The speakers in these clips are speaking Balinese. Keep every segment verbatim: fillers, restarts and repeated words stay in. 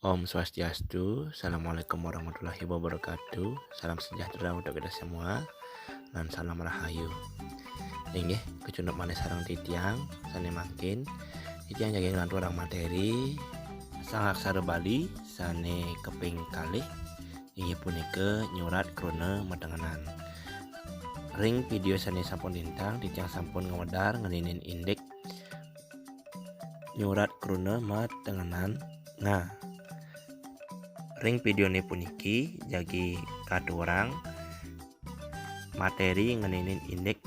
Om Swastiastu, Assalamualaikum warahmatullahi wabarakatuh. Salam sejahtera untuk kita semua, dan salam rahayu. Inggih, kecunduk malih sareng titiang sané mangkin. Titiang jagi nglanturang materi sang aksara Bali sané kaping kalih, inggih punika nyurat kruna matengenan. Ring vidéo sané sampun lintang, titiang sampun ngwedar ngeninin indik nyurat kruna matengenan nga. Ring vidéoné puniki jagi katurang materi ngeninin indik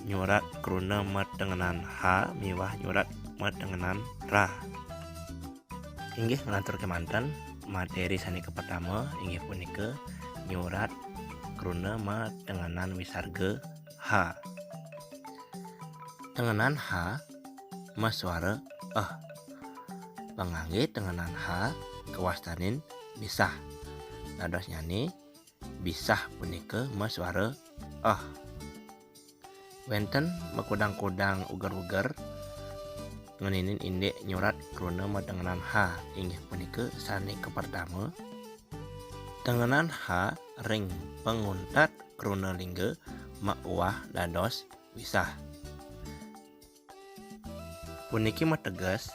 nyurat kruna matengenan ha miwah nyurat matengenan ra. Inggih, nglantur kémanten, materi sané kapertama inggih punika nyurat kruna matengenan wisarga ha. Tengenan ha maswara eh. Panganggé tengenan ha kawastanin bisah. Dadosnyané bisah punika maswara eh. Wénten makudang-kudang uger-uger ngeninin indik nyurat kruna matengenan ha, inggih punika sané kapertama, tengenan ha ring panguntat kruna lingga mauwah dados wisah. Puniki mateges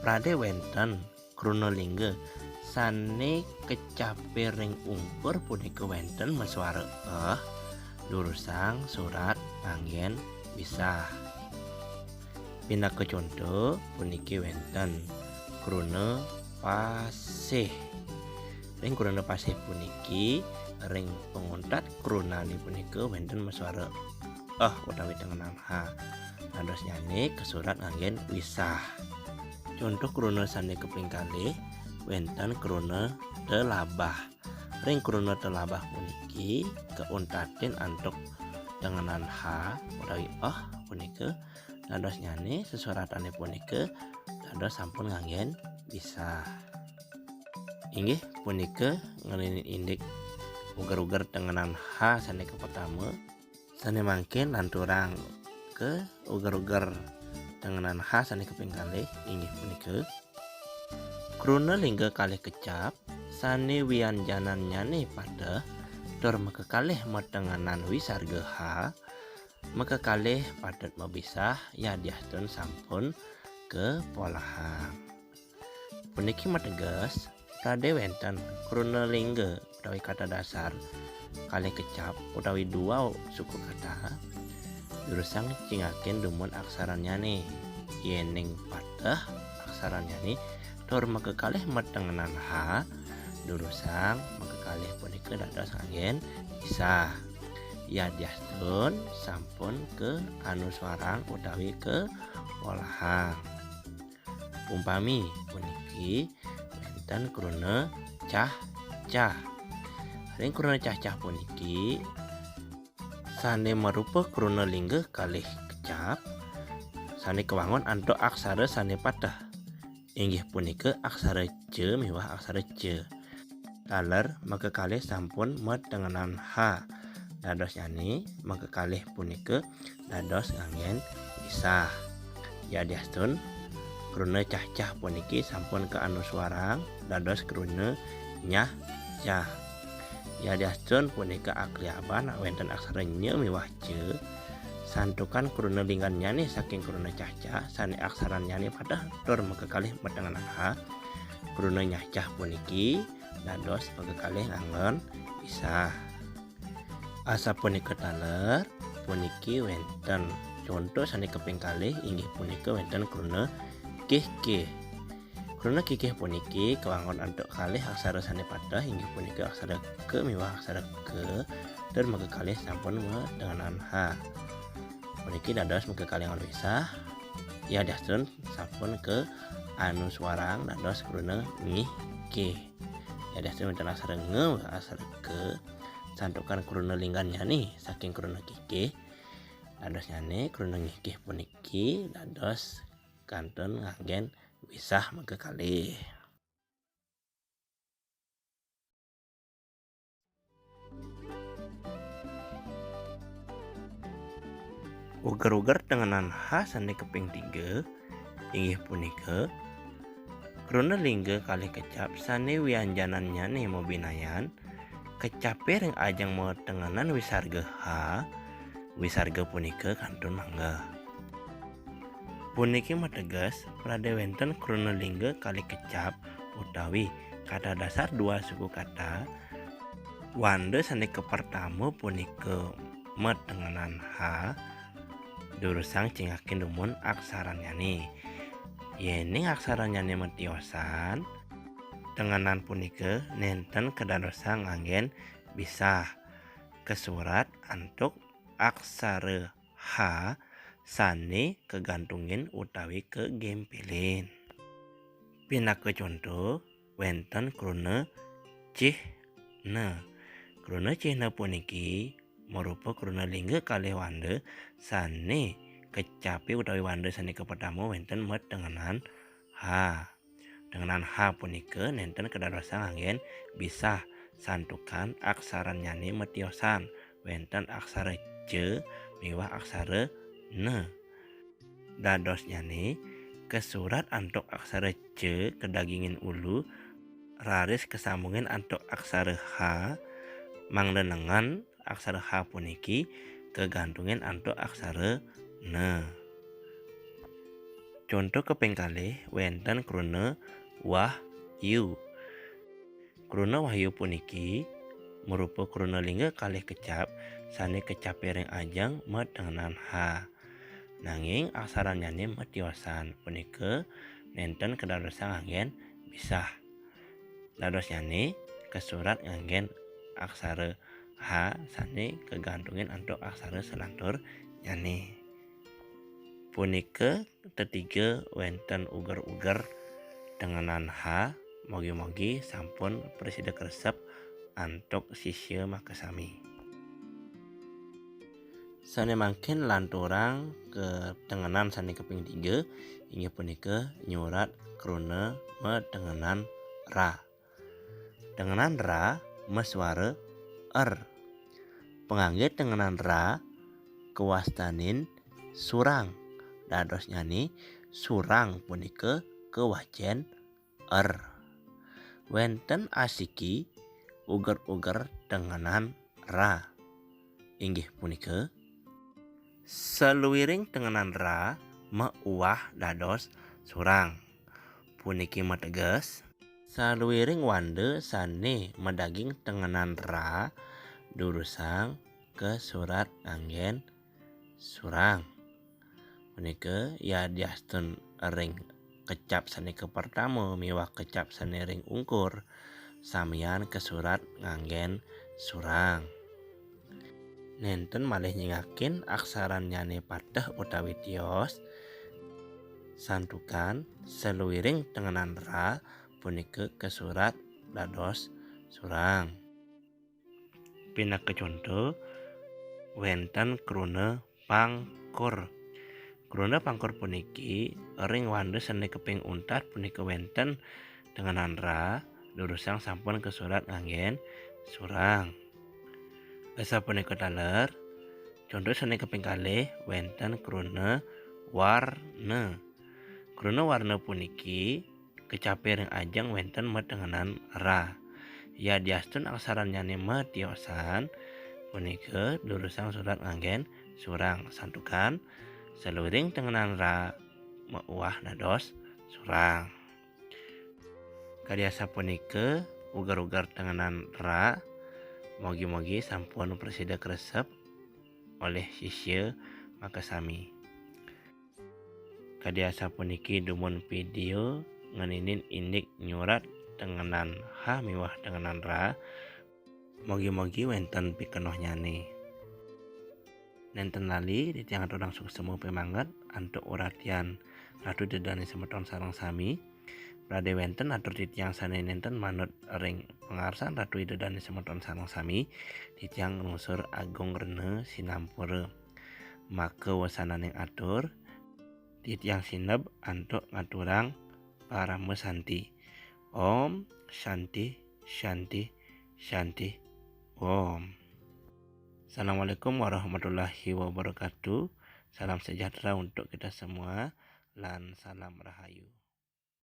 pradé wénten kruna lingga sané kecapé ring ungkur punika wénten maswara eh, durusang surat nganggén wisah. Pinaka conto, puniki wénten kruna pasih. Ring kruna pasih puniki, ring panguntat krunané punika wénten maswara eh utawi tengenan ha. Dadosnyané kasurat nganggén wisah. Conto kruna sané kaping kalih, wénten kruna telabah. Ring kruna telabah puniki kauntatin antuk tengenan ha utawi eh punika dadosnyané sesuratané punika dados sampun nganggén wisah. Inggih punika ngeninin indik uger-uger tengenan ha sané kapertama. Sané mangkin lanturang ka uger-uger tengenan ha sané kaping kalih, inggih punika kruna lingga kalih kecap sané wianjanannyané pateh tur makakalih matengenan wisarga ha, makakalih patut mabisah yadiastun sampun kapolahang. Puniki mateges pradé wénten kruna lingga utawi kata dasar kalih kecap utawi dua suku kata, durusang cingakin dumun aksarannyané. Yéning pateh aksarannyané tur makakalih matengenan ha, durusang makakalih punika dados nganggén bisah. Yadiastun sampun kaanuswarang utawi kapolahang. Umpami puniki wénten kruna cah-cah. Ring kruna cah-cah puniki sané marupa kruna lingga kalih kecap, sané kawangun antuk aksara sané pateh. Inggih punika aksara ca miwah aksara ca. Taler makakalih sampun matengenan ha. Dadosnyané makakalih punika dados nganggén bisah. Yadiastun kruna cah-cah puniki sampun kaanuswarang dados kruna nyah-cah. Yadiastun punika akliaban wénten aksara nya miwah ca, santukan kruna linggannyané saking kruna cah-cah sané aksarannyané pateh tur makakalih matengenan ha, kruna nyah-cah puniki dados makakalih nganggén bisah. Asapunika taler, puniki wénten conto sané kaping kalih, inggih punika wénten kruna kikih. Kruna kikih puniki kawangun antuk kalih aksara sané pateh, inggih punika aksara ka miwah aksara ka, tur makakalih sampun matengenan ha. Puniki dados makakalih nganggén bisah, yadiastun sampun kaanuswarang dados kruna ngikih. Yadiastun wénten aksara nga, aksara ka, santukan kruna linggannyané saking kruna kikih. Dadosnyané kruna ngikih puniki dados kantun nganggén bisah makakalih. Uger-uger tengenan ha sané kaping tiga, inggih punika Kruna lingga kalih kecap sané wianjanannyané mabinayan, kecapé ring ajeng matengenan wisarga ha, wisarga punika kantun manggeh. Puniki mateges pradé wénten kruna lingga kalih kecap utawi kata dasar dua suku kata, wanda sané kapertama punika matengenan ha, durusang cingakin dumun aksarannyané. Yéning aksarannyané matiosan, tengenan punika nénten kadadosang nganggén bisah, kasurat antuk aksara ha sané kagantungin utawi kagémpilin. Pinaka conto, wénten kruna cihna. Kruna cihna puniki marupa kruna lingga kalih wanda sané kecapé utawi wanda sané kapertama wénten matengenan ha. Tengenan ha punika nénten kadadosang nganggén bisah santukan aksarannyané matiosan, wénten aksara ca miwah aksara na. Dadosnyané kasurat antuk aksara ca kadagingin ulu, raris kasambungin antuk aksara ha, mangda nengen aksara ha puniki kagantungin antuk aksara na. Conto kaping kalih wénten kruna wahyu. Kruna wahyu puniki marupa kruna lingga kalih kecap sané kecapé ring ajeng matengenan ha. Nanging aksarannyané matiosan punika nénten kadadosang nganggén bisah. Dadosnyané kasurat nganggén aksara ha sané kagantungin antuk aksara salanturnyané. Punika tetiga wénten uger-uger tengenan ha, mogi-mogi sampun prasida kresep antuk sisya makasami. Sané mangkin lanturang ka tengenan sané kaping tiga, inggih punika nyurat kruna matengenan ra. Tengenan ra masuara er. Pangangge tengenan ra kawastanin surang. Dadosnyané surang punika kawacén er. Wénten asiki uger-uger tengenan ra. Inggih punika, saluiring tengenan ra mauwah dados surang. Puniki mateges, saluiring wanda sané madaging tengenan ra durusang kasurat nganggén surang. Punika yadiastun ring kecap sané kapertama miwah kecap sané ring ungkur, samian kasurat nganggén surang. Nénten malih nyingakin aksarannyané pateh utawi tios, santukan saluiring tengenan ra punika kasurat dados surang. Pinaka conto, wénten kruna pangkur. Kruna pangkur puniki ring wanda sané kaping untat punika wénten tengenan ra, durusang sampun kasurat nganggén surang. Asapunika taler, conto sané kaping kalih wénten kruna warna. Kruna warna puniki kecapé ring ajeng wénten matengenan ra. Yadiastun aksarannyané matiosan, punika durusang surat nganggén surang, santukan saluiring tengenan ra mauwah dados surang. Kadi asapunika uger-uger tengenan ra, mogi-mogi sampun prasida kresep olih sisya makasami. Kadi asapuniki dumun vidéo ngeninin indik nyurat tengenan ha miwah tengenan ra. Mogi-mogi wénten pikenohnyané. Nénten lali titiang aturang suksma pamanget antuk uratian Ratu Ida Dané semeton sareng sami. Pradé wénten atur titiang sané nénten manut ring pangarsan Ratu Ida Dané semeton sareng sami, titiang nglungsur agung rena sinampura. Maka wasananing atur, titiang sineb antuk ngaturang parama santi. Om Shanti, Shanti, Shanti, Om. Assalamualaikum warahmatullahi wabarakatuh. Salam sejahtera untuk kita semua, lan salam rahayu.